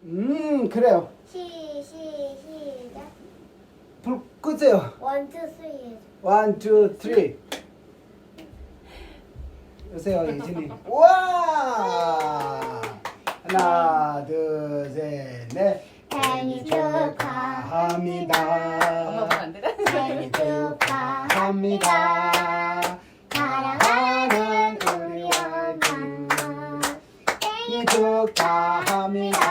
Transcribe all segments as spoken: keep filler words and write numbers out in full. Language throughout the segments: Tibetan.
ཨུམ། ཁེ་རེ། ཤི་ཤི་ཤི། ཕུར་སྐུ་ཚེའོ། One, two, three. One, two, three. ཟེར་བ་ཡིན་གྱི་ནི། ཝ། ན་དུ་ཟེར་ནས། 생일 축하합니다. 생일 축하합니다. 사랑하는 우리 얼굴 생일 축하합니다.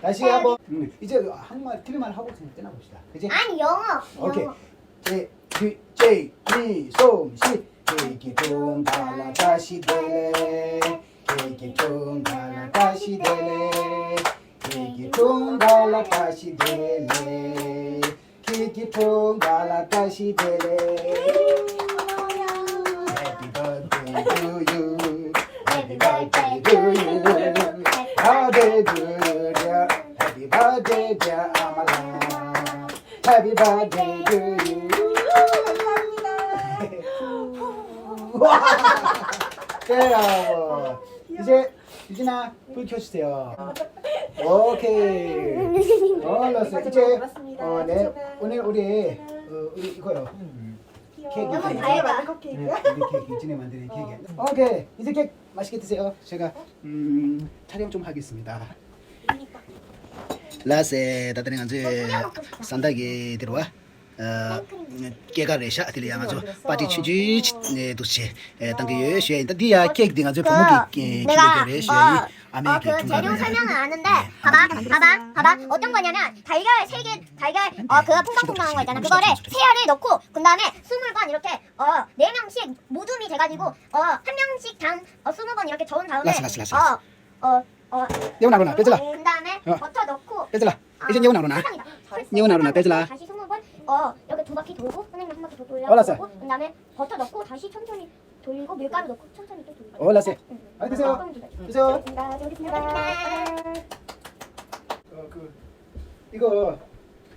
다시 한번. 음, 이제 한국말, 티비만 하고 그냥 끝나봅시다. 그치? 아니, 영어. 오케이. 영어. 제, 제, 제, 미, 솜, 시. Kiki tung kala tashi dele. Kiki tung kala tashi dele. Kiki tung kala tashi dele. Kiki tung kala tashi dele. Happy birthday to you. Happy birthday to you. Happy birthday, dear. Happy birthday, dear Amala. Happy birthday to you. 와! 이제 유진아, 불 켜주세요. 오케이. 어, 알았어. 이제 어, 네. 오늘 우리 어, 우리 이거요. 음. 케이크. 네, 우리 케이크, 유진이 만드는 케이크. 오케이. 이제 케이크. 맛있게 드세요. 제가 음, 촬영 좀 하겠습니다. ལགས་སེ། ད་ལྟ་ནི་ང་ཚོས་ས་མཐའ་གི་དེ་རུ་བ། ཨ། སྐྱེས་སྐར་རེད་ཤག་དེ་ལ་ཡང་ང་ཚོ་པར་ཏི་ཆུང་ཆུང་ཅིག་འདུག་སེ་བཏང་གི་ཡོད་ཞུ་ཡ་ཡིན། ད་འདི་ཡ་ཁེག་འདི་ང་ཚོའི་བུ་མོ་གི་ཁེག་རེད་ཞུ་ཡ་ཡིན། ཨ་མའི་ཁེག་ཆུང་ཆུང་རེད། 어, 그 재료 설명은 아는데, 봐봐, 봐봐, 봐봐. 어떤 거냐면, 달걀 세 개, 달걀, 어, 그 퐁당퐁당한 거 있잖아. 그거를 세 알을 넣고, 그 다음에 스무 번 이렇게, 어, 네 명씩 모둠이 돼가지고, 어, 한 명씩 당, 어, 스무 번 이렇게 저은 다음에, 어, 어, 어, 그 다음에 버터 넣고, 아, 설탕이다. 설탕 넣고 다시 스무 번, 어, 이렇게 두 바퀴 돌고, 선생님 한 바퀴 더 돌려고, 그 다음에 버터 넣고 다시 천천히 돌리고, 밀가루 넣고 천천히 또 돌리고. 어, 알았어요. 응. 아, 드세요. 어, 드세요. 자, 여기 있습니다. 어, 그, 이거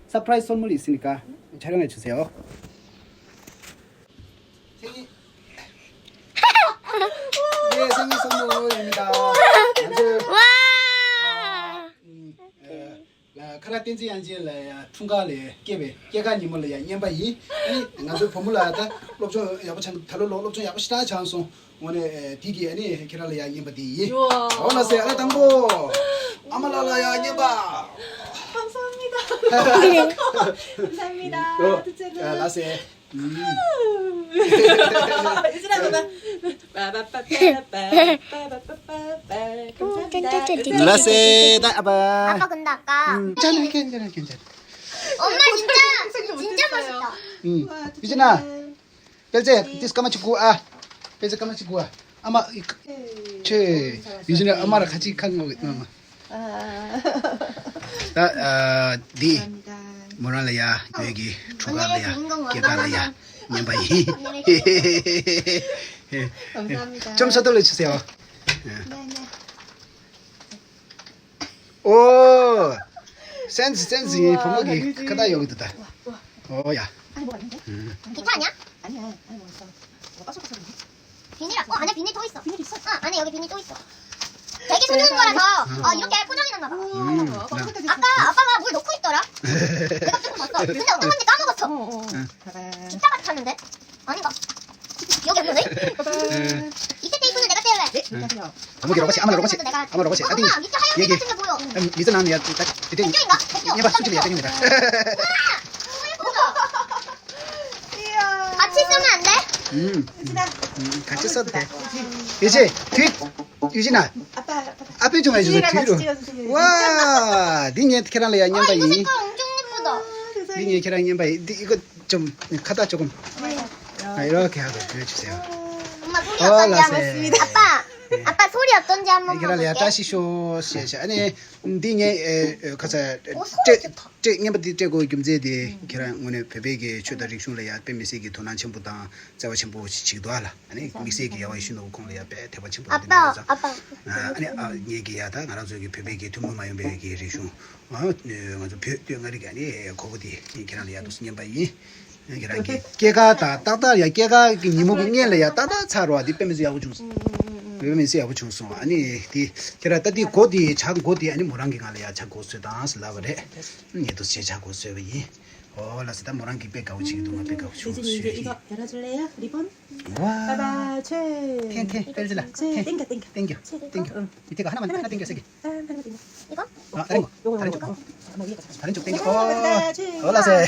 서프라이즈 선물이 있으니까 촬영해 주세요. 생일. 네, 생일 선물입니다. ང་ཚོ། ཝ། ཨ། ཨ། ཁ་རག་བསྟན་འཛིན་དབྱངས་ཅན་ལགས་ཡ་འཁྲུངས་སྐར་ལ་སྐྱེས་པའི་སྐྱེས་སྐར་ཉིན་མོ་ལ་ཡ་རྔན་པ་ཡིན། ཨ་ནི་ང་ཚོའི་བུ་མོ་ལ་ད་སློབ་སྦྱོང་ཡག་པོ་བྱ། ད་ལོ་ལོ་སློབ་སྦྱོང་ཡག་པོ་ཞེ་དྲག་བྱུང་སོང་། དངོས་གནས་དེ་གི་ཨ་ནི་ཁྱེད་རང་ལ་ཡ་རྔན་པ་དེ་ཡིན། འོ་ལགས་སེ། ཨ་ནི་དང་པོ་ཨ་མ་ལགས་ལ་ཡ་རྔན་པ། 감사합니다. ལགས་སེ། ལགས་སེ། ད་ཨ་ཕ། 아빠, 근데 아까 음, 괜찮아, 괜찮아, 괜찮아. 엄마, 진짜, 진짜 맛있다. 음, 유진아, 뺄제, tis kamachi gua. 뺄제 kamachi gua. 아마 이, 제 유진아, 아마랑 같이 간 거. 어. ད་ཨ་འདི་མོ་རང་ལ་ཡ་ངེད་ཀྱི་འཁྲུངས་སྐར་ལ་ཡ་སྐྱེས་སྐར་ལ་ཡ་རྔན་པ་ཡིན། ཅུང་ཟད་ལ་ཆུ་ཟེར་བ། ཨོ། སེམས་སེམས་ཡིན། བུ་མོ་གི་ཁ་བརྡ་ཡོང་གི་འདུག་ད། ཨོ་ཡ། ཨ། ཁྱི་ཁ་ཉ། 비닐, 어, 안에 비닐 또 있어. 비닐 있어? 어, 안에 여기 비닐 또 있어. 되게 소중한 거라서, 어, 이렇게 포장해 놨나 봐. 음, 아, 아까 아빠가 뭘 넣고 있더라. 내가 조금 봤어. 근데 어떤 건지 까먹었어. 어, 어. 응. 진짜 같았는데? 아닌가? 기억이 안 나네. 응. 이때 테이프는 내가 떼어야지. 응. 아무게 로봇이, 아마 로봇이, 아마 로봇이. 어, 어디? 엄마, 밑에 하얀 게 같은 게 보여. 음, 리전 나는 야, 나, 그때. 왼쪽인가? 왼쪽. 얘가 수준이야, 땡입니다. 우와, 너무 예쁘다. 이야. 같이 쓰면 안 돼? 음. 유진아. 음, 같이 써도 돼. 이제 뒤, 유진아. 아빠, 아빠. 앞에 좀 해주세요. 유진이랑 같이 뒤로. 찍어주세요. 와, 네 얘 ཁྱེད་རང་ལ་ཡ་རྔན་པ་ཡིན། 아, 이거 색깔 엄청 예쁘다. 네 얘 ཁྱེད་རང་རྔན་པ་ཡིན། འདི་이거 좀 cut 조금. 네. 아, 이렇게 하고 보여주세요. 엄마, 소리 어, 어떤지 한번. 알았어요. 아빠, 네. 아빠, 소리 어떤지 한번 네, ཁྱེད་རང་ལ་ཡ་བཀྲ་ཤིས་ཤོག་ཞེས་བྱ། ཨ་ནི་འདི་ངས་ཨེ་ཨེ་ཁ་ས་ཨོ། སྤྲད་སྤྲད་རྔན་པ་འདི་སྤྲད་དགོས་རྒྱུ་མཚན་དེ་ཁྱེད་རང་དངོས་གནས་བོད་པའི་གི་ཆོས་དང་རིག་གཞུང་ལ་ཡ་དཔེ་མི་སྲིད་ཀྱི་དོ་སྣང་ཆེན་པོ་དང་བརྩེ་བ་ཆེན་པོ་ཞིག་བྱེད་ཀྱི་འདུག་ཨ་ལ། ཨ་ནི་དམིགས་བསལ་གྱི་ཡ་ཝ་ཡེ་ཤེས་ནོར་བུ་ཁོང་ལ་ཡ་དཔེ་དད་པ་ཆེན་པོ་ཡོད་དེ་ཨ་ནི་ཨ་ཨ་ཨ་ནི་ཨ་ངེད་ཀྱི་ཡ་ད་ང་རང་ཚོ་གི་བོད་པའི་གི་ཐུན་མོང་མ་ཡིན་པའི་གི་རིག་གཞུང་ཨ་ང་ཚོ་བོད་སྟོད་མངའ་རིས་ཀྱི་ཨ་ནི་གོ་བོ་དེ་ཁྱེད་རང་ལ་ཡ་འདུག་སེ་རྔན་པ་ཡིན། ཁྱེད་རང་གི་སྐྱེས་སྐར་དང་ཏག་ཏག་ཡ་སྐྱེས་སྐར་གྱི་ཉིན་མོ་གི་སྔན་ལ་ཡ་ཏག་ཏག་ཚར་བ་འདི་དཔེ་མི་སྲིད་ཡག་པོ་བྱུང་སོང་། བོད་མི་སེ་ཡག་པོ་བྱུང་སོང་། ཨ་ནི་དེ་ཁྱེད་རང་ད་དེ་མགོ་དེ་ཇ་མགོ་དེ་ཨ་ནི་མོ་རང་གིས་ང་ལ་ཡ་ཇ་མགོ་བཟོས་དང་ཟེར་ལབ་པ་རེད། ངས་དུ་བྱས་ཇ་མགོ་བཟོས་པ་ཡིན། ཨོ་ལགས་སེ། ད་མོ་རང་གིས་དཔེ་དགའ་བོ་བྱེད་ཀྱི་འདུག་ང་དཔེ་དགའ་བོ་བྱུང་ཟེར་ཞུ་ཡིན། 와. tenke, penzi la. tenke, tenke, tenke. 이거 하나만 하나 tenke. 이거? 아, 다른 거. 다른 쪽. 다른 쪽 tenke. 어, 어, las에.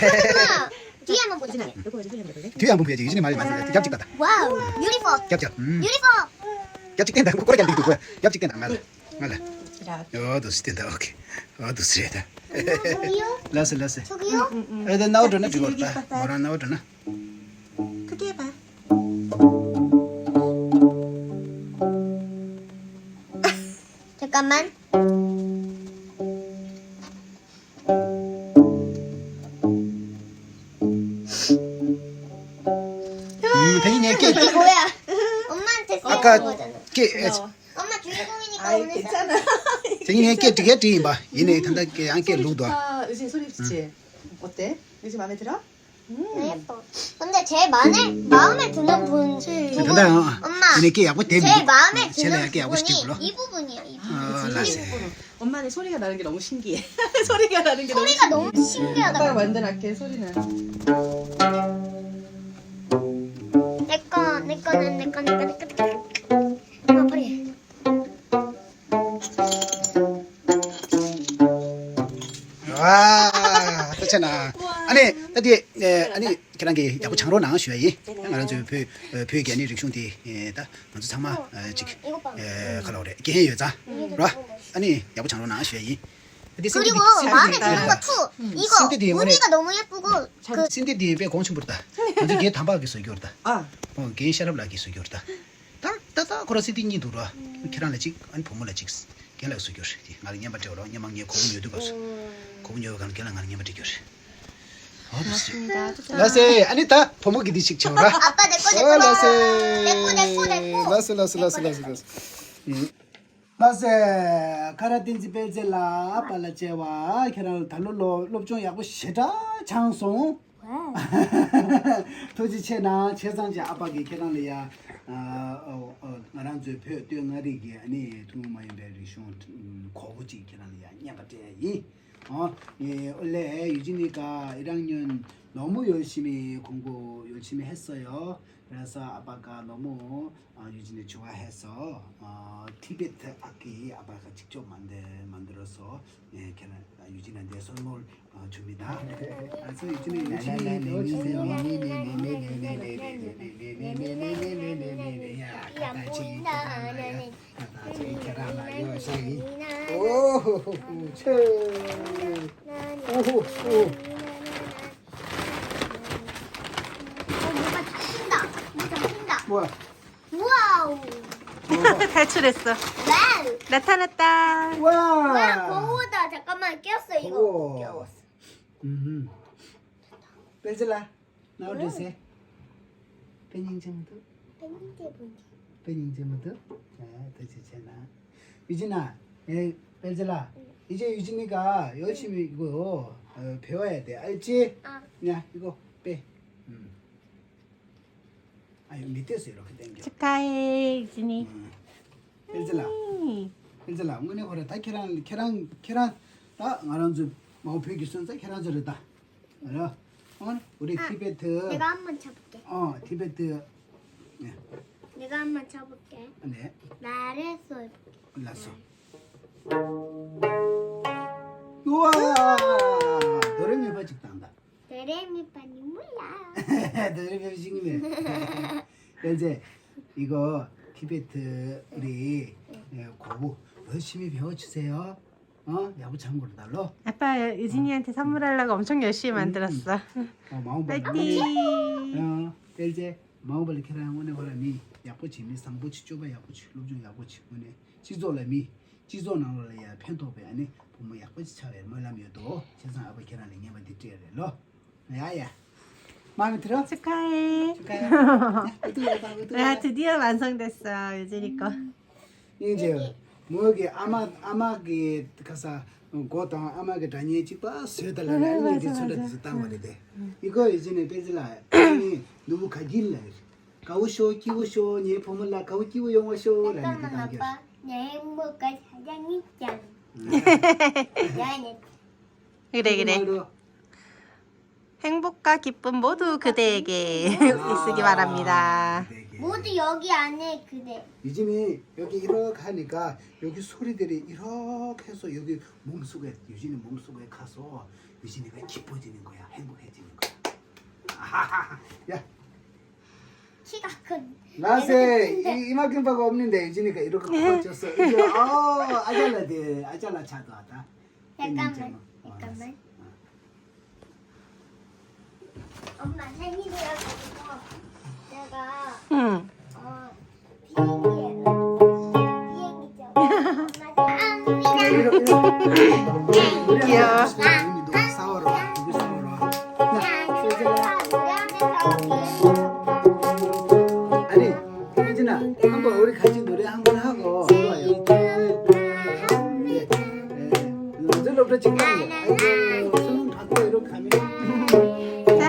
뒤에 한번 보여주세요. 뒤에 한번 보여야지. 유진이 말이 맞아. 겹칠 거다. Wow, beautiful. 겹쳐. 음. Beautiful. 겹칠 땐다. 꼬리 안 되고 뭐야? 겹칠 땐다. 말해. 말해. 야, 너 스탠다. 오케이. 아, 너 스레다. 저기요? las에, las에. 저기요? 에, 나 나오잖아. 저거 다. 뭐라 나오잖아. 크게 봐. 잠깐만. 음, 이 뭐야? 엄마한테 아까 게, 어. 엄마 주인공이니까 아이, 오늘 괜찮아. 이 게, 게, 게, 게, 봐. 얘네 단다 게, 안 게, 소리 루도. 좋다. 요즘 소리 좋지? 어때? 요즘 마음에 들어? 예뻐. 근데 제일 마음에, 마음에 드는 분, 두 분, 어. 엄마, 얘네 게, 야, 뭐, 제일 마음에 드는 부분이 이 부분이야, 이 부분. 어, 이 부분. 엄마는 소리가 나는 게 너무 신기해. 소리가 나는 게 너무 신기해. 아빠가 만든 악기의 소리는. 내 거, 내 거는, 내 거, 내 거, 내 거, 내 거. 아, 빨리. 와, 그렇잖아. 아니, 어디, 에, 아니, ཁྱེད་རང་གིས་ཡག་པོ་སྦྱང་རོགས་གནང་ཞུ་ཡ་ཡིན། ང་རང་ཚོའི་བོད་བོད་ཀྱི་ཨ་ནི་རིག་གཞུང་དེ་ད་ང་ཚོ་ཚང་མ་ཅིག་ཁ་ལོ་རེད་རྒན་ཡོད་ཙང་ར། ཨ་ནི་ཡག་པོ་སྦྱང་རོགས་གནང་ཞུ་ཡ་ཡིན། ད་དེ་སིན་ཌི་དེ་སིན་ཌི་དེ་དངོས་གནས། སིན་ཌི་དེ་དཔེ་གོང་ཆེན་པོ་རེད་ད། ང་ཚོ་རྒན་དམ་པ་གིས་བཟོ་རྒྱུ་རེད་ད། ཨོ་རྒན་ཤེས་རབ་ལགས་ཀྱིས་བཟོ་རྒྱུ་རེད་ད། ད་ད་ད་ཁོ་རང་སིན་ཌི་གཉིས་འདུག་ར། ཁྱེད་རང་ལ་གཅིག་ཨ་ནི་བུ་མོ་ལ་གཅིག་རྒན་ལགས་བཟོ་རྒྱུ་རེད། དེ་ང་ལ་རྔན་པ་སྤྲད་རོགས། སྔོན་མ་ངས་གོ་བ་ཉོ་དུས་སྐབས་སུ། གོ་བ་ཉོ་བའི་སྒང་ལ་རྒན་ལགས་ང་ལ་རྔན་པ་སྤྲད་རྒྱུ་རེད། ཨོ་ལགས་སེ། ལགས་སེ། ཨ་ནི་ད་བུ་མོ་གི་དེ་ཞིག་བྱེད་ར། 아빠 내 거 내 ཨོ་ལགས་སེ། 내 거 내 거 내 거. ལགས་སེ་ལགས་སེ་ལགས་སེ་ལགས་སེ། ལགས་སེ། ཁ་ར་བསྟན་འཛིན་དཔལ་རྩེ་ལགས། པཱ་ལགས་བཅས་པ་ཁྱེད་རང་ད་ལོ་ལོ་སློབ་སྦྱོང་ཡག་པོ་ཞེ་དྲག་སྦྱངས་སོང་། ཐུགས་རྗེ་ཆེ་གནང་། བྱས་ཙང་ཅིག་ཨ་ཕ་གིས་ཁྱེད་རང་ལ་ཡ། ཨ་ཨོ་ཨོ་ང་རང་ཚོའི་བོད་སྟོད་མངའ་རིས་ཀྱི་ཨ་ནི་ཐུན་མོང་མ་ཡིན་པའི་རིག་གཞུང་གོ་བོ་ཅིག་ཁྱེད་རང་ལ་ཡ་རྔན་པ་སྤྲད་ཡ་ཡིན། ཨོ་ཨེ་ཨོ་ལེ་ཡུ་ཅི་ནི་ཀ་ཨི་རང་ཉོན་ནོ་མོ་ཡོ་ཤི་མི་ཁོང་གོ་ཡོ་ཤི་མི་ཧེ་སོ་ཡོ། ར་ས་ཨ་ཕ་ཀ་ནོ་མོ་ཨ་ཡུ་ཅི་ནི་ཆུ་བ་ཧེ་སོ། ཨ་ཐི་བེད་ཨ་ཀི་ཨ་ཕ་ཀ་ཅིག་ཅོ་མ་འདི་མ་འདི་རོ་སོ། ཨེ་ཁྱེད་རང་ཡུ་ཅི་ནི་འདི་སོ་མོ། ཨ་ཆུ་མི་དང་། ཨ་ཚོ་ཡུ་ཅི་ནི་ཡུ་ཅི་ནི་ཡོ་ཆི་ནི་ཡོ། ཡ་ད་ཅི་ཡ་ད་ཅི་ཁྱེད་རང་ལ་ཡོ་ཡ་ད་ཅི་ཁྱེད་རང་ལ་ཡོ་ཤ་ཡི། ཨོ་ཧོ་ཧོ་ཧོ་ཆེ། ཨོ་ཧོ་ཧོ། 어, 뭐가 잡힌다. 뭐 잡힌다. 뭐야? 와우. 탈출했어. 와우. 나타났다. 와. 와, 거울다. 잠깐만, 꼈어, 이거. 오. 꼈어. 음. 벨젤라, 나와주세요. 네. benning jeng du. benning jeng du. benning jeng du. 자, 더 지체나. 유진아, 에, 벨젤라. 응. 이제 유진이가 열심히 이거 어, 배워야 돼. 알지? 아. 야, 이거 빼. 음. ཨ་ཡོ་མི་ལྟོས་ཟེར་རོ་ཁ་ཏན་གྱོ། 축하해, 유진이. ཨེལ་ཛེ་ལགས། ཨེལ་ཛེ་ལགས། དངོས་གནས་ཁོ་ར་ད་ཁྱེད་རང་ཁྱེད་རང་ཁྱེད་རང་ད་ང་རང་ཚོ་མའོ་བོད་ཀྱི་སོན་རྩ་ཁྱེད་རང་ཚོ་རེད་ད། ར། ཨོ་ན་འུ་རེ་ཨ། ཐི་བེད་དུ། 내가 한번 쳐볼게. ཨོ་ཐི་བེད་དུ། ནེ། 내가 한번 쳐볼게. ནེ། ལ་རེ་སོ། ལ་སོ། ཝ། དོ་རེ་མི་ཕ་ཅིག་བཏང་ད། དེ་རེ་མི་པ་ནི་མུ་ལ། དེ་རེ་མི་ཞིག་མེད། ཨེལ་ཛེ། 이거 티베트 우리 예, 거부 열심히 배워주세요. 어? ཡག་པོ་སྦྱང་དགོས་རེད་ད་ལོ། 아빠 유진이한테 선물하려고 엄청 열심히 만들었어. 어, 마음 봐. 파이팅! 어, ཨེལ་ཛེ། མའོ་བ་ལ་ཁྱེད་རང་དངོས་གནས་ཁོ་ར་མི་ཡག་པོ་བྱེད། མི་བཟང་པོ་བྱེད། སྤྱོད་པ་ཡག་པོ་བྱེད། སློབ་སྦྱོང་ཡག་པོ་བྱེད། དངོས་གནས་སྤྱི་ཚོགས་ལ་མི། སྤྱི་ཚོགས་ནང་ལོགས་ལ་ཡ་ཕན་ཐོགས་པའི་ཨ་ནི་བུ་མོ་ཡག་པོ་ཅིག་ཆགས་པའི་སྨོན་ལམ་ཡོད་དོ། བྱས་ཙང་ཨ་ཕ་ཁྱེད་རང་ལ་རྔན་པ་འདི་སྤྲད་རེད་ལོ། ཡ་ཡ། ཕྱི་ཁ་ཡེ། ཕྱི་ཁ་ཡེ། ཨ་ཏུ་ཡ་ད་ཨ་ཏུ་ཡ། ད་ཐུ་དི་ཡ་ཝན་སང་དེ་སི་ཡུ་ཛི་རི་ཀོ། སྙིང་རྗེ། མོ་གི་ཨ་མ་ཨ་མ་གི་ཁ་ས་མགོ་དང་ཨ་མ་གི་སྒྲ་སྙན་གཅིག་པ་བཟོས་ད་ལ་ལ་ཨ་ནི་དེ་ཚོ་འདྲ་དེ་ཚོ་བཏང་བ་རེད་དེ། ཨི་ཀོ་ཡུ་ཛི་ནི་པེ་ཛི་ལ་ཨ་ནི་ནུ་བུ་ག་གིལ་ལ། དགའ་བོ་ཤོག་སྐྱིད་པོ་ཤོག་ངའི་བུ་མོ་ལ་དགའ་བོ་སྐྱིད་པོ་ཡོང་བ་ཤོག་ལབ་ནས་འདི་གཏོང་རྒྱུ། ལས་ཀ་མ་ནོར་པ་ངའི་ཧེང་བུག་ག་ཆ་ཡ་ཉིད་ཀྱང་། ཡ་ཉིད། རེད་རེད། 행복과 기쁨 모두 그대에게 있으기 바랍니다. 모두 여기 안에 그대. 유진이 여기 이렇게 하니까 여기 소리들이 이렇게 해서 여기 몸속에, 유진이 몸속에 가서 유진이가 기뻐지는 거야, 행복해지는 거야. 야, 키가 큰. 라세, 이, 이만큼밖에 없는데 유진이가 이렇게 커졌어. 이제 어, 아잘라 돼, 아잘라 차도 왔다. 잠깐만, 잠깐만. 엄마 생일이어가지고 내가 응. 어 비행기에 비행기 타고 엄마한테 이렇게 이렇게 우리 이렇게 한번 합시다. 유진이도 싸우러 와. 우리 싸우러 와. 야, 그래서 야, 우리한테 비행기 타고 아니, 유진아, 한번 우리 같이 노래 한번 하고. 이리 와요. 네. 네. 완전 높다 지금. 아이고, 손 받고 이렇게 가면. 자.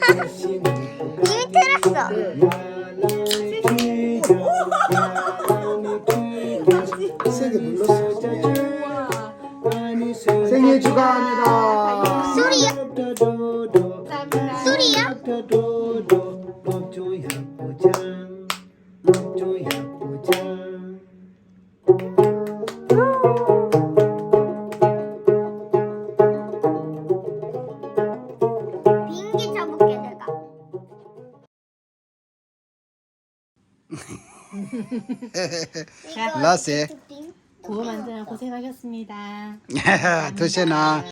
이미 들었어. 세게 눌렀어. 생일 축하합니다. 소리야? 소리야? 비행기 타볼게 내가. 라세. 구워 만드는 고생하셨습니다. 도시나.